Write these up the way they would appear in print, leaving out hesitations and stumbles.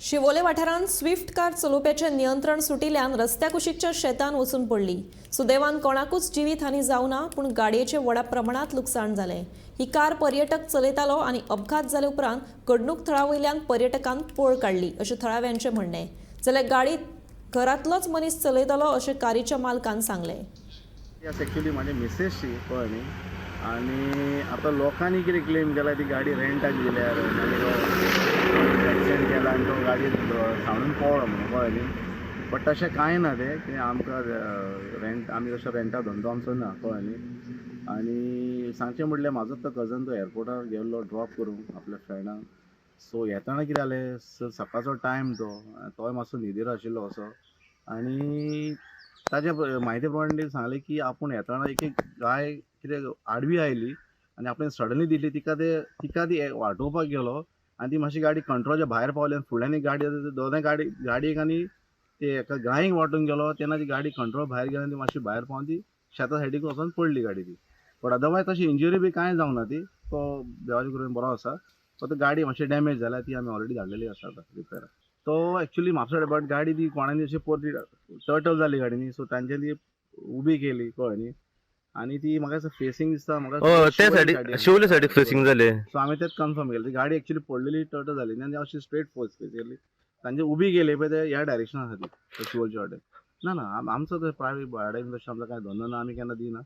शिवोले वाठारांत Swift car चलोवप्याचें नियंत्रण सुटिल्ल्यान रस्त्या कुशीकच्या शेतान वचून पडली. सुदैवान कोणाकूच जिवीत हानी जावना, पूण गाडयेचें व्हडा प्रमाणांत लुकसाण जालें. ही कार पर्यटक चलयतालो आनी अपघात जाले उपरांत घडणूक थळा वयल्यान पर्यटकान पळ काडली अशें थळाव्यांचें म्हणणें. जाल्यार गाडी घरांतलोच मनीस चलयतालो अशें कारीच्या मालकान सांगलें. आसा एक्चुली म्हाजे मिसेसची, कळ्ळें न्ही? आनी आतां लोकांनी कितें क्लेम केला, ती गाडी रेंटाक दिल्यार मागीर एक्सिडंट केला आनी तो गाडी सांडून पळ्ळो म्हणून, कळ्ळें न्ही? बट तशें कांय ना. तें कितें आमकां रेंट, आमी तशें रेंटा धंदो आमचो ना, कळ्ळें न्ही? आनी सांगचें म्हटल्यार म्हाजो तो कजन तो एअरपोर्टार गेल्लो ड्रॉप करूंक आपल्या फ्रेंडाक. सो येताना कितें जालें, सकाळचो टायम तो, तोय मातसो न्हिदेर आशिल्लो असो. आनी ताच्या म्हायती प्रमाणे तेणी सांगलें की आपूण येताना एक एक गाय कितें आडवी आयली आनी आपणें सडनली दिली तिका, ते तिका ती वाटोवपाक गेलो आनी ती मातशी गाडी कंट्रोलच्या भायर पावली आनी फुडल्यान एक गाडी आसा, दोनाय गाडी गाडयेक आनी ते एका गायेक वाटून गेलो. तेन्ना ती गाडी कंट्रोल भायर गेली आनी ती मातशी भायर पावन ती शेता सायडीक वचोन पडली गाडी ती. बट अदरवायज तशी इंजुरी बी कांय जावंक ना ती. तो देवाच्या कृपेन बरो आसा. फक्त गाडी मातशी डॅमेज जाल्या, ती आमी ऑलरेडी धाडलेली आसा आतां रिपेराक. तो एक्चुली म्हापसा, बट गाडी ती कोणानी अशी परती टर्टल जाली गाडी न्ही, सो तांच्यानी ती उबी केली, कळ्ळें न्ही? आनी ती म्हाका दिसता फेसींग दिसता म्हाका. हय, त्या शिवोली सायडीक गाडी. शिवोले सायडीक फेसींग जाले. सो आमी तेच कन्फर्म केलें, ती गाडी एक्चुली पडलेली टर्टल जाली न्ही आनी अशी स्ट्रेट फोर्स केली तांचे, उबी केली पळय, ते ह्या डायरेक्शन आसा ती शिवोलच्या वाटेन. ना ना, आमचो तर प्रायवेट भाड्यान तशें आमचो कांय धंदो ना, आमी केन्ना दिना.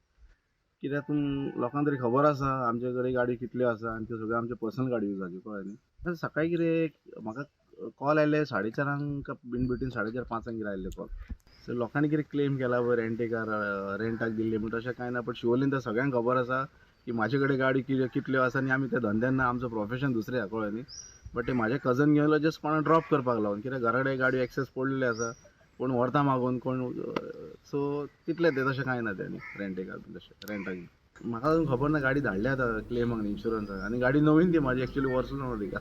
कित्याक तूं लोकांक तरी खबर आसा आमचे कडेन गाडी कितल्यो आसा आनी त्यो सगळ्यो आमच्यो पर्सनल गाडयो जाल्यो, कळ्ळें न्ही? सकाळीं कितें म्हाका कॉल आयले 4:30 इन बिटवीन 4:30 5 कितें आयिल्ले कॉल. सो लोकांनी कितें क्लेम केला पळय रेंटेकार रेंटाक दिल्ली म्हण, तशें कांय ना. बट शिवोलीन तर सगळ्यांक खबर आसा की म्हाजे कडेन गाडी कितें कितल्यो आसा आनी आमी त्या धंद्यान ना, आमचो प्रोफेशन दुसरें आसा, कळ्ळें न्ही? बट ते म्हाजे कजन गेलो जस्ट कोणा ड्रॉप करपाक लागून, कित्याक घरा कडेन गाडी एक्सेस पडलेली आसा, कोण व्हरता मागून कोण. सो तितलें तें, तशें कांय ना तें न्ही रेंटेकार तशें रेंटाक. म्हाका अजून खबर ना. गाडी धाडल्या आतां क्लेमाक इन्शुरन्साक आनी गाडी नवीन ती म्हाजी एक्चुली, वर्सूच जावना तिका.